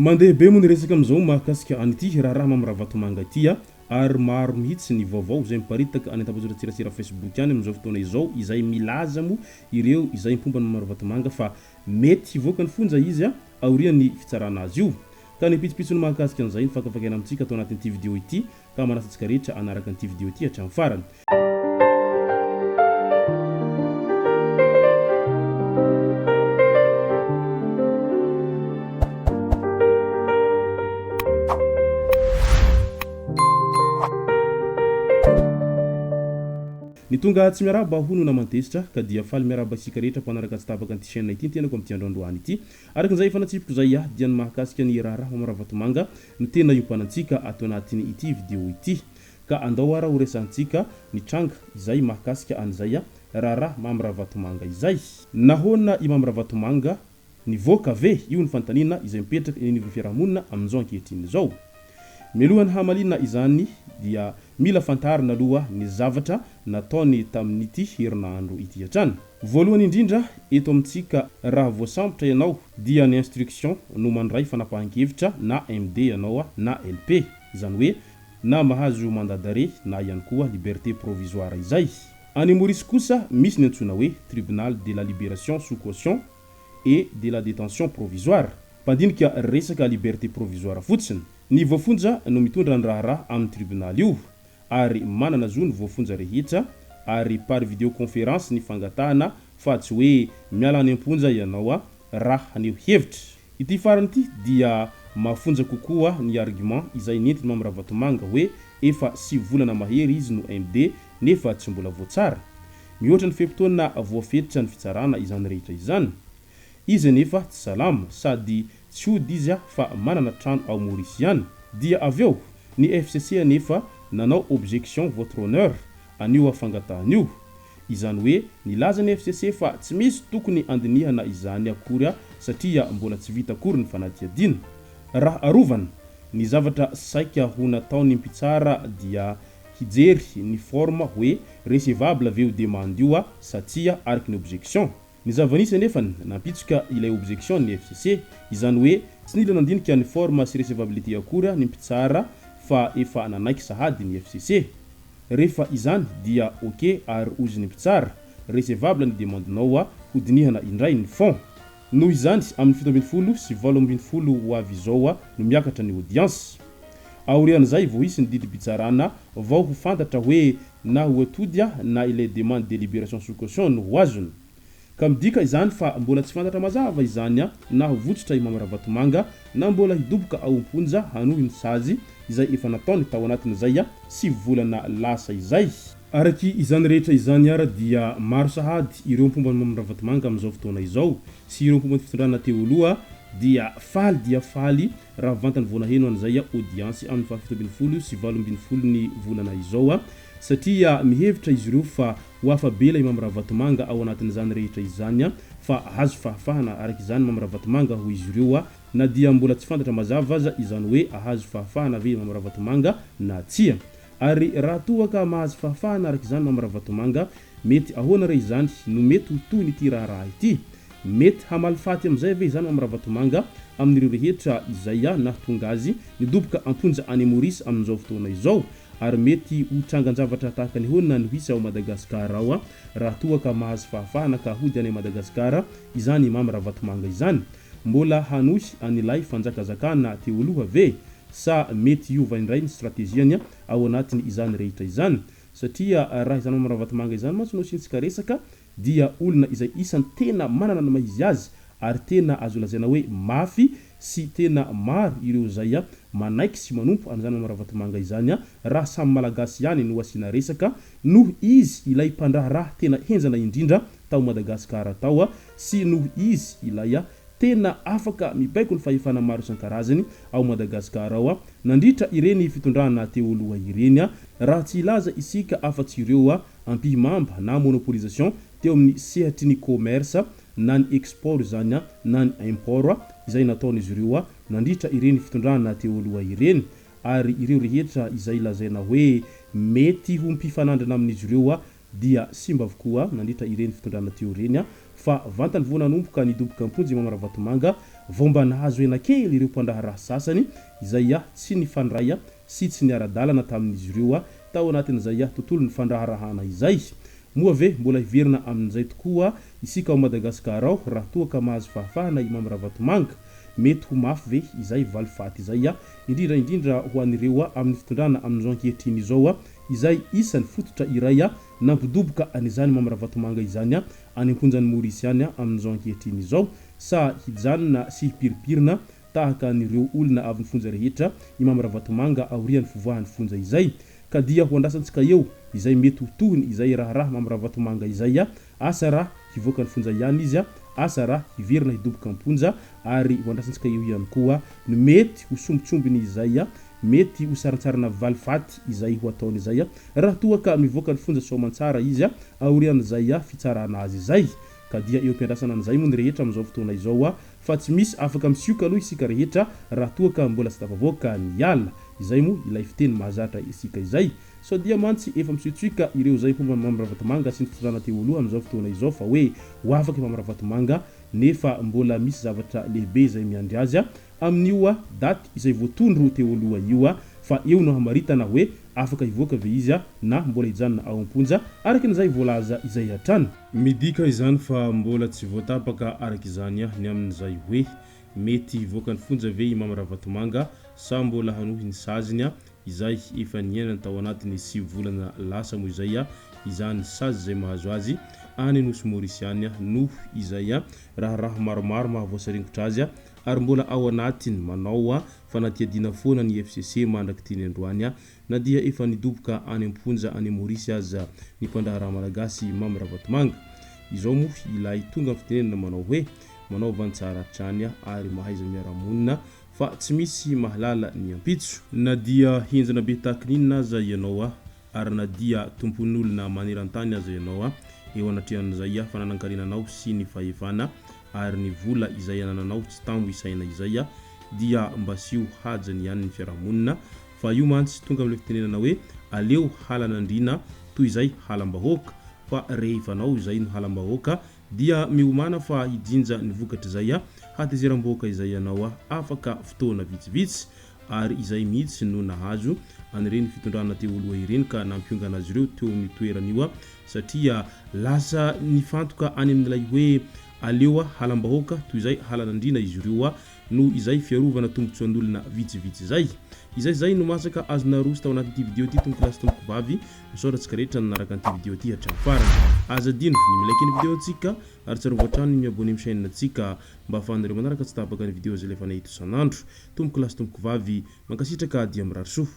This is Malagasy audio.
Mandeha be moa ny resaka amin'izao mahakasika an'ity raharaha Mamy Ravatomanga ity ary maro mihitsy ny vaovao izay miparitaka any an-tambajotran-tserasera Facebook any amin'izao fotoana izao izay milaza moa ireo izay mpomba an'i Mamy Ravatomanga fa mety hivoaka ny fonja izy aorian'ny fitsarana azy io. Ka ny pitsopitsony mahakasika an'izay no fakafakaina amintsika ato anatin'ity video ity ka manasa antsika rehetra hanaraka an'ity video ity hatramin'ny farany. Ny tonga tsy miarahaba hono naman-tezitra ka dia faly miarahaba isika rehetra mpanaraka tsy tapaka an'ity chaîne ity ny tenako amin'ity andro androany ity. Araka izay efa natsipiko izay aho dia ny mahakasika ny raharaha Mamy Ravatomanga no tena iompanantsika ato anatin ity video ity. Ka andao ara ho resahantsika ny tranga izay mahakasika an'izay raharaha Mamy Ravatomanga izay. Nahoana i Mamy Ravatomanga nivoaka ve? Io ny fanontaniana izay mipetraka eny anivon'ny fiarahamonina amin'izao ankehitriny izao. Mialohan'ny hamaliana izany dia mila fantarina aloha ny zavatra nataony tamin'ity herinandro ity hatrany. Voalohany indrindra, eto amintsika raha voasambotra ianao dia ny instruction no mandray fanapahan-kevitra na MD ianao na LP. Izany hoe na mahazo mandat d'arrêt na ihany koa liberté provisoire izay. Any Maurice kosa misy ny antsoina hoe tribunal de la libération sous caution et de la détention provisoire. Mpandinika resaka liberté provisoire fotsiny. Ny voafonja no mitondra ny raharaha amin'ny tribonaly io ary manana zo ny voafonja rehetra ary par videoconference ny fangatahana fa tsy hoe miala any am-ponja ianao raha haneho hevitra. Ity farany ity dia mafonja kokoa ny argument izay nentin'i Mamy Ravatomanga hoe efa 9 volana mahery izy no MD nefa tsy mbola voatsara. Mihoatra ny fe-potoana voafetra ny fitsarana izany rehetra izany. Izy anefa tsy salama, sady tsy hody izy fa manana trano ao Maurice ihany. Dia avy eo, ny FCC anefa nanao objection votre honneur an'io fangatahana io. Izany hoe nilaza ny FCC fa tsy misy tokony andinihana izany akory satria mbola tsy vita akory ny fanadihadiana. Raha arovana, ny zavatra saika ho nataon'ny mpitsara dia hijery ny forme hoe recevable ve io demande io sa tsia araka ny objection. Ny zava-nisy anefa nampitsoka ilay objection ny FCC, izany hoe tsy nila nandinika ny forme sy recevabilité akory ny mpitsara fa efa nanaiky sahady ny FCC. Rehefa izany dia ok ary ozy ny mpitsara, recevable ny demande-nao hodinihana indray ny fond. Noho izany, amin'ny 17 sy 18 ho avy izao no miakatra ny audience. Aorian'izay vao hisy ny didim-pitsarana vao ho fantatra hoe na ho atody na ilay demande de libération sous caution no ho azony. Ka midika izany fa mbola tsy fantatra mazava izany na ho votsotra i Mamy Ravatomanga na mbola hidoboka ao am-ponja hanohy ny sazy izay efa nataony tao anatin'izay 9 volana lasa izay. Araky izany rehetra izany ara dia maro sahady ireo mpomba an'i Mamy Ravatomanga amin'izao fotoana izao sy ireo mpomba ny fitondrana teo aloha dia faly dia faly raha vantany vao naheno an'izay audience amin'ny faha 17 sy 18 ny volana izao satria mihevitra izy ireo fa ho afa-bela i Mamy Ravatomanga ao anatin'izany rehetra izany fa ahazo fahafahana araka izany Mamy Ravatomanga hoy izy ireo na dia mbola tsy fantatra mazava aza izany hoe ahazo fahafahana ve i Mamy Ravatomanga na tsia. Ary raha toa ka mahazo fahafahana araka izany Mamy Ravatomanga, mety ahoana re izany no mety ho tohin'ity raharaha ity? Mety hamaly faty amin'izay ve izany Mamy Ravatomanga amin'ireo rehetra izay nahatonga azy nidoboka am-ponja any Maurice amin'izao fotoana izao? Ary mety ho trangan-javatra tahaka ny ahoana no hisy ao Madagascar ao raha toa ka mahazo fahafahana ka hody any Madagascar izany Mamy Ravatomanga izany? Mbola hanohy an'ilay fanjakazakana teo aloha ve? Sa mety hiova indray ny strategiany ao anatiny izany rehetra izany? Satria raha izany Mamy Ravatomanga izany mantsy no asiantsika resaka dia olona izay isany tena manana ny maha izy azy ary tena azo lazaina hoe mafy sy tena maro ireo izay manaiky sy manompo an'izany Mamy Ravatomanga izany raha samy Malagasy ihany no asiana resaka noho izy ilay mpandraharaha tena henjana indrindra tao Madagasikara tao sy noho izy ilay tena afaka mibaiko ny fahefana maro isan-karazany ao Madagascar ao nandritra ireny fitondrana teo aloha ireny, raha tsy hilaza isika afa-tsy ireo ampihimamba na monopolisation teo amin'ny sehatry ny commerce na ny export izany na ny import izay nataon'izy ireo nandritra ireny fitondrana teo aloha ireny ary ireo rehetra izay lazaina hoe mety ho mpifanandrina amin'izy ireo dia simba avokoa nandritra ireny fitondrana teo ireny fa vantany vao nanomboka nidoboka am-ponja i Mamy Ravatomanga vao mba nahazo aina kely ireo mpandraharaha sasany izay tsy nifandray sy tsy niara-dalana tamin'izy ireo tao anatin'izay tontolon'ny fandraharahana izay. Moa ve mbola hiverina amin'izay tokoa isika ao Madagasikara ao raha toa ka mahazo fahafahana i Mamy Ravatomanga? Mety ho mafy ve izay valifaty izay, indrindra indrindra ho an'ireo amin'ny fitondrana amin'izao ankehitriny izao, izay isan'ny fototra iray nampidoboka an'izany Mamy Ravatomanga izany any am-ponjan'i Maorisy any amin'izao ankehitriny izao? Sa hijanona sy hipirimpirina tahaka an'ireo olona avy nifonja rehetra i Mamy Ravatomanga aorian'ny fivoahan'ny fonja izay? Ka dia ho andrasantsika eo izay mety ho tohiny izay raharaha Mamy Ravatomanga izay, asa raha hivoaka ny fonja ihany izy, asa raha hiverina hidoboka am-ponja, ary ho andrasantsika eo ihany koa ny mety ho sombintsombiny izay mety ho sarintsarina valifaty izay ho ataony izay raha toa ka mivoaka ny fonja soamantsara izy aorian'izay fitsarana azy izay. Ka dia eo am-piandrasana an'izay moa ny rehetra amin'izao fotoana izao fa tsy misy afaka misioka aloha isika rehetra raha toa ka mbola tsy tafavoaka ny ala. Izay moa ilay fiteny mahazatra isika izay. Sao dia mantsy efa misiotsioka ireo izay mpomba an'i Mamy Ravatomanga sy ny fitondrana teo aloha amin'izao fotoana izao fa hoe ho afaka i Mamy Ravatomanga nefa mbola misy zavatra lehibe izay miandry azy amin'io daty izay voatondro teo aloha io fa eo no hamaritana hoe afaka hivoaka ve izy na mbola hijanona ao am-ponja araka an'izay voalaza izay hatrany. Midika izany fa mbola tsy voatapaka araka izany ny amin'izay hoe mety hivoaka ny fonja ve i Mamy Ravatomanga sa mbola hanohy ny saziny izay efa niainany tao anatin'ny 9 volana lasa moa izay izany sazy izay mahazo azy any Nosy Maorisy any noho izay raharaha maromaro mahavoasaringotra azy ary mbola ao anatiny manao fanadihadiana foana ny FCC mandrak'ity ny androany na dia efa nidoboka any am-ponja any Maorisy aza ny mpandraharaha malagasy Mamy Ravatomanga. Izao moa ilay tonga ny fitenenana manao hoe manaova ny tsara hatrany ary mahaiza miara-monina fa tsy misy mahalala ny ampitso. Na dia henjana be tahaka ny inona aza ianao ary na dia tompon'olona maneran-tany aza ianao, eo anatrehan'izay fananan-karenanao sy ny fahefana ary ny vola izay anananao tsy tambo isaina izay, dia mba asio hajany ihany ny fiarahamonina fa io mantsy tonga amin'ilay fitenenana hoe aleo halan'andriana toy izay halam-bahoaka fa rehefa anao izay no halam-bahoaka dia miomàna fa hijinja ny vokatr'izay hatezeram-bahoaka izay ianao afaka fotoana vitsivitsy ary izay mihitsy no nahazo an'ireny fitondrana teo aloha ireny ka nampiongana azy ireo teo amin'io toerana io satria lasa nifantoka any amin'ilay hoe aleo halam-bahoaka toy izay halan'andriana izy ireo noho izay fiarovana tombotsoan'olona vitsivitsy izay. Izay izay no masaka azo naroso tao anatin'ity video ity tompoko lahy sy tompoko vavy. Misaotra antsika rehetra nanaraka an'ity video ity hatramin'ny farany. Aza adino ny mi-like ny video antsika ary tsarovy hatrany ny mi-abonner amin'ny chaîne antsika mba ahafahanareo manaraka tsy tapaka ny video izay alefanay eto isan'andro. Tompoko lahy sy tompoko vavy, mankasitraka dia mirary soa.